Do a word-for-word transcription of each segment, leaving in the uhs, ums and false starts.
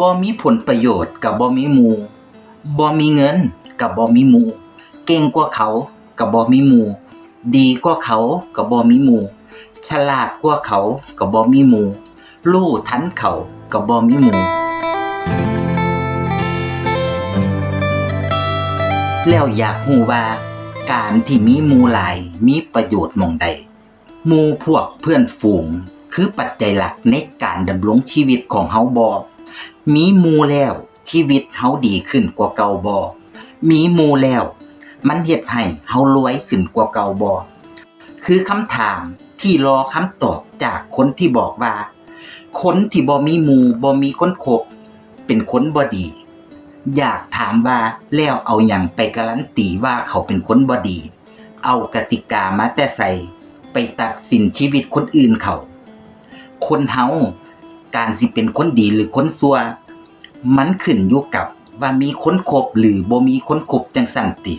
บ่มีผลประโยชน์ก็บ่มีหมู่ บ่มีเงินก็บ่มีหมู่ เก่งกว่าเขาก็บ่มีหมู่ ดีกว่าเขาก็บ่มีหมู่ ฉลาดกว่าเขาก็บ่มีหมู่ รู้ทันเขาก็บ่มีหมู่ แล้วอยากรู้ว่า การที่มีหมู่หลายมีประโยชน์หม่องใด หมู่พวกเพื่อนฝูงคือปัจจัยหลักในการดำรงชีวิตของเฮาบ่ มีหมู่แล้วชีวิตเฮาดีขึ้นกว่าเก่าบ่ มีหมู่แล้วมันเฮ็ดให้เฮารวยขึ้นกว่าเก่าบ่ คือคำถามที่รอคำตอบจากคนที่บอกว่า คนที่บ่มีหมู่บ่มีคนคบ เป็นคนบ่ดี อยากถามว่าแล้วเอาหยังไปการันตีว่าเขาเป็นคนบ่ดี เอากติกามาแต่ไสไปตัดสินชีวิตคนอื่นเขา คนเฮา การสิเป็นคนดีหรือคนชั่ว มันขึ้นอยู่กับว่ามีคนคบหรือบ่มีคนคบจั่งซั้นติ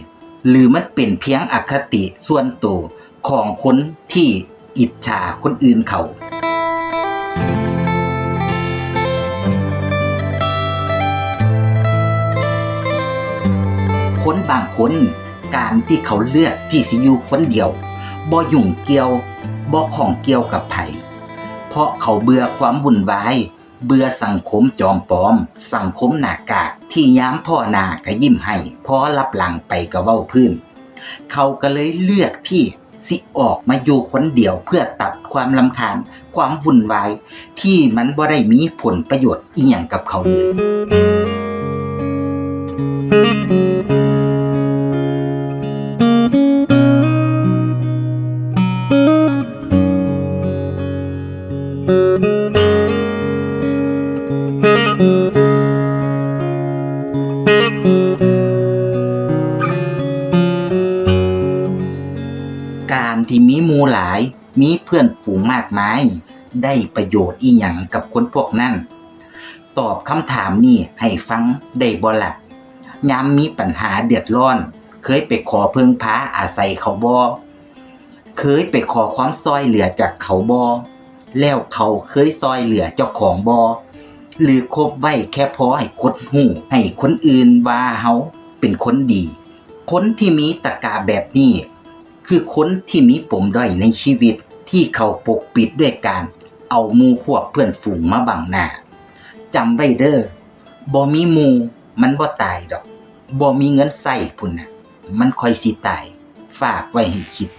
หรือมันเป็นเพียงอคติส่วนตัวของคนที่อิจฉาคนอื่นเขา คนบางคน การที่เขาเลือกที่สิอยู่คนเดียว บ่ยุ่งเกี่ยว บ่ข้องเกี่ยวกับไผ เพราะเขาเบื่อความวุ่นวาย เบื่อสังคมจอมปลอม สังคมหน้ากากที่ยามพ้อหน้าก็ยิ้มให้ พอลับหลังไปก็เว้าพื้น เขาก็เลยเลือกที่สิออกมาอยู่คนเดียวเพื่อตัดความรำคาญ ความวุ่นวายที่มันบ่ได้มีผลประโยชน์อิหยังกับเขาเลย การที่มีหมู่หลาย มีเพื่อนฝูงมากมาย ได้ประโยชน์อิหยังกับคนพวกนั้น ตอบคำถามนี้ให้ฟังได้บ่ล่ะ ยามมีปัญหาเดือดร้อน เคยไปขอพึ่งพาอาศัยเขาบ่ เคยไปขอความซ่อยเหลือจากเขาบ่ แล้วเขาเคยซ่อยเหลือเจ้าของบ่ หรือคบไว้แค่พอให้คนฮู้ ให้คนอื่นว่าเฮาเป็นคนดี คนที่มีตะกะแบบนี้ คือคนที่มีปมด้อยในชีวิต ที่เขาปกปิดด้วยการเอาหมู่พวกเพื่อนฝูงมาบังหน้า จำไว้เด้อ บ่มีหมู่มันบ่ตายดอก บ่มีเงินใช้พุ้นน่ะ มันค่อยสิตาย ฝากไว้ให้คิด